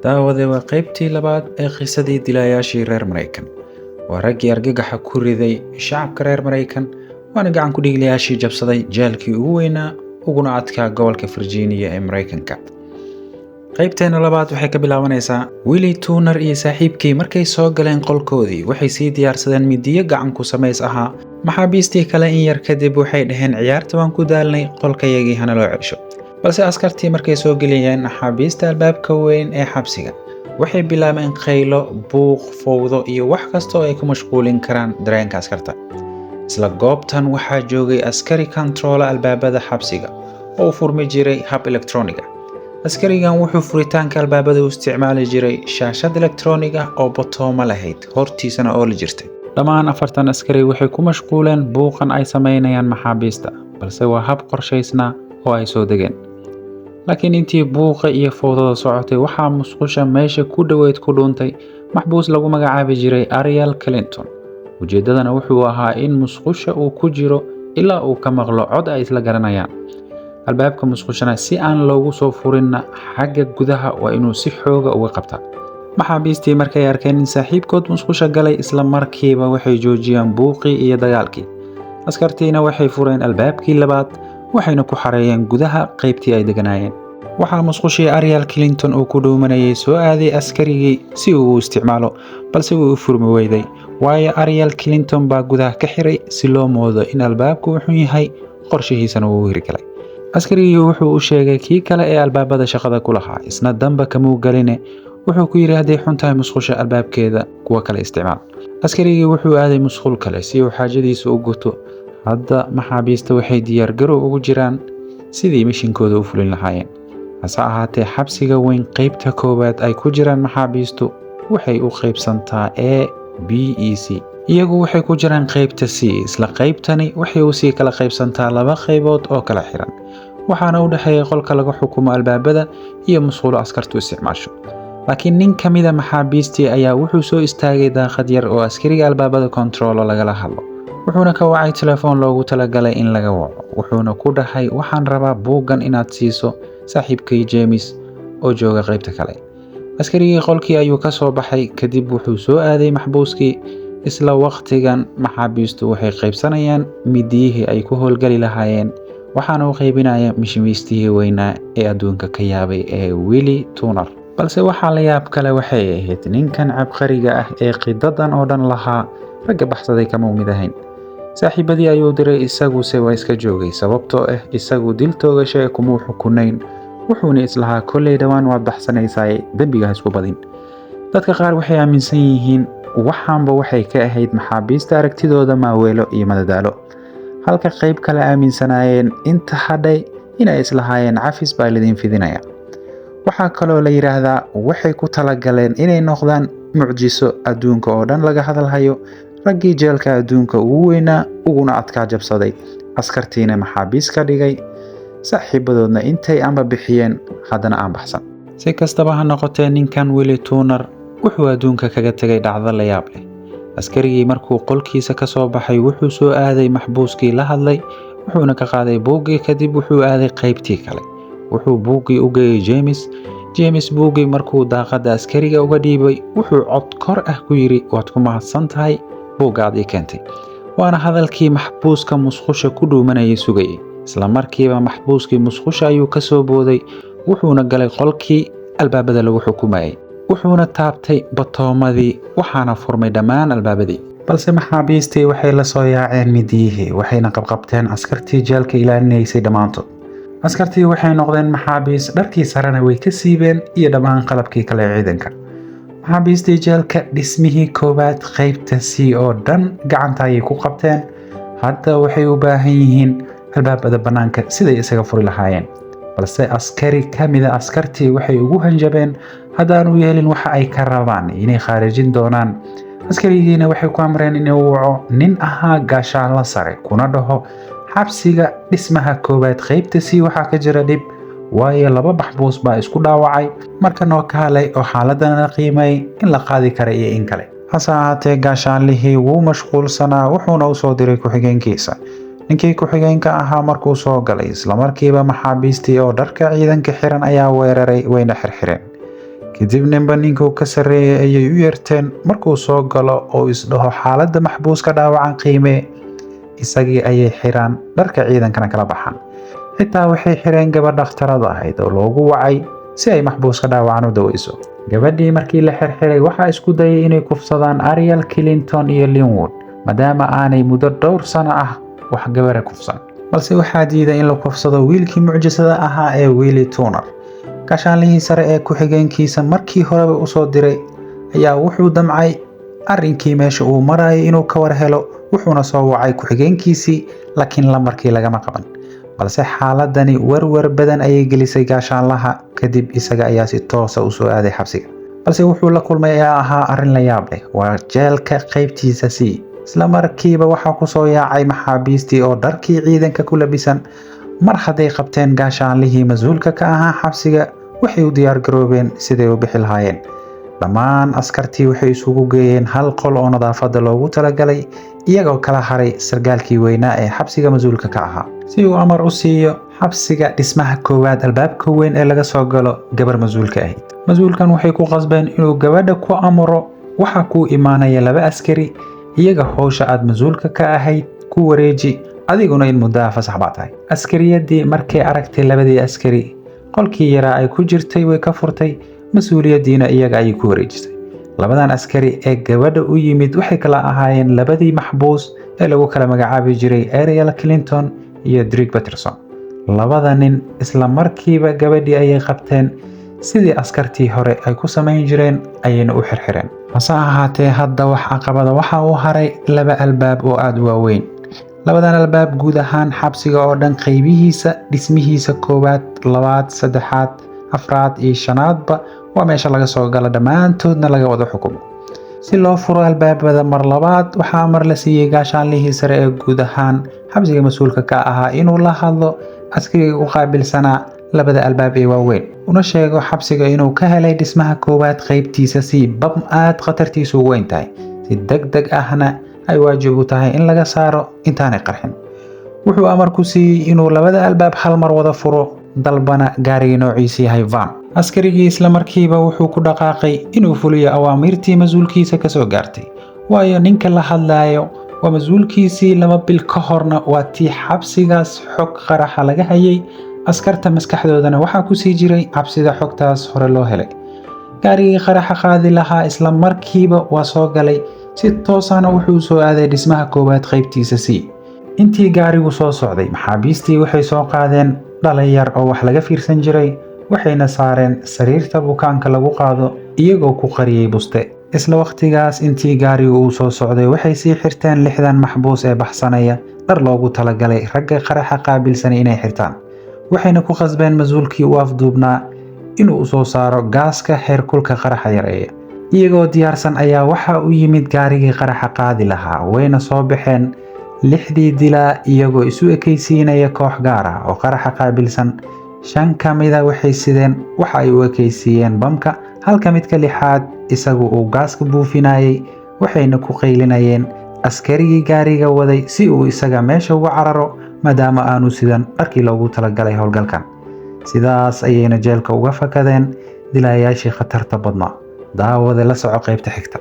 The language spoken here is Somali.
Daawade, waa qaybtii labaad ee qisadii dilaayaashii reer Maraykan. Waa raggii argagaxa ku riday shacabka reer Maraykan, waana gacan ku dhiiglayaashii jabsaday jeelkii ugu weynaa uguna adkaa gobolka Virginia ee Maraykanka. Qaybteena labaad waxay ka bilaabanaysaa Willie Turner iyo saaxiibkii markay soo galeen qolkoodii. Waxay sii diyaarsadeen midiyo gacan ku samays ahaa. Maxaabiistii kale in yar kadib waxay dhaheen, "Ciyaarta waan ku daalnay, qolkayagii hana loo cesho." Balse askartii markay soo geliyeen maxaabiista albaabka weyn ee xabsiga, waxay bilaabeen qaylo, buuq, fowdo iyo wax kasta oo ay ku mashquulin karaan dareenka askarta. Isla goobtan waxaa joogay askari kontaroola albaabada xabsiga oo u furmi jiray hab elektrooniga. Askarigan wuxuu furitaanka albaabada u isticmaali jiray shaashad elektroonig ah oo botoomo lahayd, hortiisana ooli jirtay. Dhammaan 40 askari waxay ku mashquuleen buuqan ay samaynayaan maxaabiista, balse waa hab qorshaysnaa oo ay soo degeen. Laakiin intii buuqa iyo fowdada socotay, waxaa musqusha meesha ku dhoweyd ku dhuuntay maxbuus lagu magacaabi jiray Ariel Clinton. Ujeeddadana wuxuu ahaa in musqusha uu ku jiro ilaa uu ka maqlo cod ay isla garanayaan. Albaabka musqushana si aan loogu soo furinna xagga gudaha waa inuu si xooga uga qabtaa. Maxaabiistii markay arkeen in saaxiibkood musqusha galay, isla markiiba waxay joojiyeen buuqii iyo dagaalkii. Askartiina waxay fureen albaabkii labaad, waxayna ku xareeyeen gudaha qaybtii ay deganaayeen. Waxaa musqushii Ariel Clinton uu ku dhuumanayay soo aaday askarigii si uu u isticmaalo, balse wuu u furmi weyday, waayo Ariel Clinton baa gudaha ka xiray si loo moodo in albaabku uu xun yahay. Qorshihiisana wuu hirgalay. Askarigii wuxuu u sheegay kii kale ee albaabada shaqada ku lahaa. Isna damba kamuu galine, wuxuu ku yidhi, "Hadday xun tahay musqusha albaabkeeda, kuwa kale isticmaal." Askarigii wuxuu aaday musqul kale si uu xaajadiisa u guto. Hadda maxaabiista waxay diyaargarow ugu jiraan sidii mishinkooda u fulin lahaayeen. Hase ahaatee, xabsiga weyn qaybta koowaad ay ku jiraan maxaabiistu waxay u qaybsantaa A, B e C. Iyagu waxay ku jiraan qaybta C. Isla qaybtani waxay usii kala qaybsantaa laba qaybood oo kala xiran, waxaana u dhexeeya qolka laga xukumo albaabada iyo musqulo askartu isticmaasho. Laakiin nin ka mida maxaabiistii ayaa wuxuu soo istaagay daaqad yar oo askariga albaabada kontaroolo lagala hadlo, wuxuuna ka wacay telefoon loogu talagalay in laga waco. Wuxuuna ku dhahay, "Waxaan rabaa buuggan inaad siiso saaxiibkay James oo jooga qaybta kale." Askarigii qolkii ayuu ka soo baxay, kadib wuxuu soo aaday maxbuuskii. Isla waqtigan maxaabiistu waxay qaybsanayaan midiyihii ay ku howlgali lahaayeen, waxaana u qaybinaya mishimiistihii weynaa ee adduunka ka yaabay ee Willie Turner. Balse waxaa la yaab kale waxay ahayd, ninkan cabqariga ah ee khidadan oo dhan lahaa ragga baxsaday kama mid ahayn. Saaxiibadii ayuu diray, isaguse waa iska joogay, sababtoo ah isagu dil toogasho kumuu xukunayn. Wuxuuna islahaa, "Kolley dhowaan waad baxsanaysaa, dembiga ha isku badin." Dadka qaar waxay aaminsan yihiin waxaanba waxay ka ahayd maxaabiista aragtidooda maaweelo iyo madadaalo, halka qayb kale aaminsanaayeen inta hadhay inay islahaayeen cafis baa lidin fidinaya. Waxaa kaloo la yidhaahdaa waxay ku talagaleen inay noqdaan mucjiso adduunka oo dhan laga hadalhayo, raggii jeelka adduunka ugu weynaa uguna adkaa jabsaday, askartiina maxaabiis ka dhigay, saaxiibadoodna intay amba bixiyeen haddana aan baxsan. Si kastaba ha noqotee, ninkan Willie Turner wuxuu adduunka kaga tegay dhacdo la yaab leh. Askarigii markuu qolkiisa ka soo baxay, wuxuu soo aaday maxbuuskii la hadlay, wuxuuna ka qaaday buuggii. Kadib wuxuu aaday qaybtii kale, wuxuu buuggii u geeyey James. James buuggii markuu daaqadda askariga uga dhiibay, wuxuu cod kor ah ku yidhi, "Waad ku mahadsan tahay buugga aad ii keentay." Waana hadalkii maxbuuska musqusha ku dhuumanayay sugayay. Isla markiiba maxbuuskii musqusha ayuu ka soo booday, wuxuuna galay qolkii albaabada lagu xukumayay, wuxuuna taabtay batoomadii, waxaana furmay dhammaan albaabadii. Balse maxaabiistii waxay la soo yaaceen midiyihii, waxayna qabqabteen askartii jeelka ilaalinaysay dhammaantood. Askartii waxay noqdeen maxaabiis, dharkii sarena way ka siibeen iyo dhammaan qalabkii kale ee ciidanka. Maxaabiistii jeelka dhismihii koowaad qaybta C oo dhan gacanta ayay ku qabteen. Hadda waxay u baahan yihiin albaabada bannaanka siday isaga furi lahaayeen. Balse askari ka mida askartii waxay ugu hanjabeen haddaanu yeelin waxa ay ka rabaan inay khaarijin doonaan. Askarigiina waxay ku amreen inuu waco nin ahaa gaashaanla sare, kuna dhaho, "Xabsiga dhismaha koowaad qaybta C waxaa ka jira dhib, waayo laba maxbuus baa isku dhaawacay. Marka noo kaalay oo xaaladana la qiimay in la qaadi kara iyo in kale." Hase ahaatee, gaashaanlihii wuu mashquulsanaa, wuxuuna u soo diray ku-xigeenkiisa. Ninkii ku-xigeenka ahaa markuu soo galay, islamarkiiba maxaabiistii oo dharka ciidanka xiran ayaa weeraray, wayna xirxireen. Kadib ninba ninkuu ka sarreeyay ayay u yeerteen. Markuu soo galo oo isdhaho xaaladda maxbuuska dhaawacan qiimee, isagii ayay xiraan, dharka ciidankana kala baxaan. Xitaa waxay xireen gabadh dhakhtarada ahayd oo loogu wacay si ay maxbuuska dhaawacan u daweyso. Gabadhii markii la xirxiray, waxaa isku dayay inay kufsadaan Ariel Clinton iyo Linwood, maadaama aanay muddo dhowr sano ah wax gabara kufsan. Balse waxaa diiday in la kufsado wiilkii mucjisada ahaa ee Willie Turner. Gaashaanlihii sare ee ku-xigeenkiisa markii horeba usoo diray ayaa wuxuu damcay arrinkii meesha uu marayay inuu ka war helo, wuxuuna soo wacay ku-xigeenkiisii, laakiin lambarkii lagama qaban. Balse xaaladani warwar badan ayay gelisay gaashaanlaha. Kadib isaga ayaa si toosa usoo aaday xabsiga, balse wuxuu la kulmay ayaa ahaa arrin la yaab leh. Waa jeelka qaybtiisa C. Isla markiiba waxaa kusoo yaacay maxaabiistii oo dharkii ciidanka ku labisan. Mar hadday qabteen gaashaanlihii mas-uulka ka ahaa xabsiga, waxay u diyaar garoobeen siday u bixi lahaayeen. Dhammaan askartii waxay isugu geeyeen hal qol oo nadaafadda loogu talagalay, iyagoo kala haray sargaalkii weynaa ee xabsiga mas-uulka ka ahaa, si uu amar u siiyo xabsiga dhismaha koowaad albaabka weyn ee laga soo galo gabar mas-uulka ahayd. Mas-uulkan waxay ku qasbeen inuu gabadha ku amro: "Waxaa kuu imaanaya laba askari, iyaga howsha aad mas-uulka ka ahayd ku wareeji, adiguna in muddaha fasax baa tahay." Askariyadii markay aragtay labadii askari, qolkii yaraa ay ku jirtay way ka furtay, mas-uuliyaddiina iyaga ayay ku wareejisay. Labadan askari ee gabadha u yimid waxay kala ahaayeen labadii maxbuus ee lagu kala magacaabi jiray Ariel Clinton iyo Drake Peterson. Labada nin isla markiiba gabadhii ayay qabteen, sidii askartii hore ay ku samayn jireen ayayna u xirxireen. Hase ahaatee, hadda wax caqabada waxa uu haray laba albaab oo aada u waaweyn. Labadan albaab guud ahaan xabsiga oo dhan qaybihiisa dhismihiisa koowaad, labaad, saddexaad, afraad iyo shanaadba waa meesha laga soo galo, dhammaantoodna laga wada xukumo. Si loo furo albaabada mar labaad, waxaa amar la siiyey gaashaanlihii sare ee guud ahaan xabsiga mas-uulka ka ahaa inuu la hadlo askariga u qaabilsanaa labada albaab ee waaweyn, una sheego xabsiga inuu ka helay dhismaha koowaad qaybtiisa si bam aad khatartiisu u weyn tahay, si deg deg ahna ay waajib u tahay in laga saaro intaanay qarxin. Wuxuu amar ku siiyey inuu labada albaab hal mar wada furo, dalbana gaarigii noociisa yahay van. Askarigii isla markiiba wuxuu ku dhaqaaqay inuu fuliyo awaamiirtii mas-uulkiisa kasoo gaartay, waayo ninka la hadlayo waa mas-uulkiisii. 2 bil ka horna waa tii xabsigaas xog qaraxa laga hayay, askarta maskaxdoodana waxaa kusii jiray cabsida xogtaas hore loo helay. Gaarigii qaraxa qaadi lahaa isla markiiba waa soo galay, si toosana wuxuu soo aaday dhismaha koowaad qaybtiisa C. Intii gaarigu soo socday, maxaabiistii waxay soo qaadeen dhalin yar oo wax laga fiirsan jiray, waxayna saareen sariirta bukaanka lagu qaado, iyagoo ku qariyey buste. Isla wakhtigaas, intii gaarigu uu soo socday, waxay sii xirteen 60 maxbuus ee baxsanaya dhar loogu talagalay ragga qaraxa qaabilsan inay xirtaan, waxayna ku khasbeen mas-uulkii u afduubnaa inuu u soo saaro gaaska heerkulka qaraxa yareeya. Iyagoo diyaarsan ayaa waxa u yimid gaarigii qaraxa qaadi lahaa, wayna soo baxeen lixdii dilaa iyagoo isu ekaysiinaya koox gaar ah oo qaraxa qaabilsan. Shan ka mida waxay sideen waxa ay u ekaysiiyeen bamka, halka midka lixaad isagu uu gaaska buufinayay, waxayna ku qaylinayeen askarigii gaariga waday si uu isaga meesha uga cararo, maadaama aanu sidan dharkii loogu talagalay howlgalkan. Sidaas ayayna jeelka uga fakadeen dilaayaashii khatarta badnaa. Daawade, la soco qaybta xigta.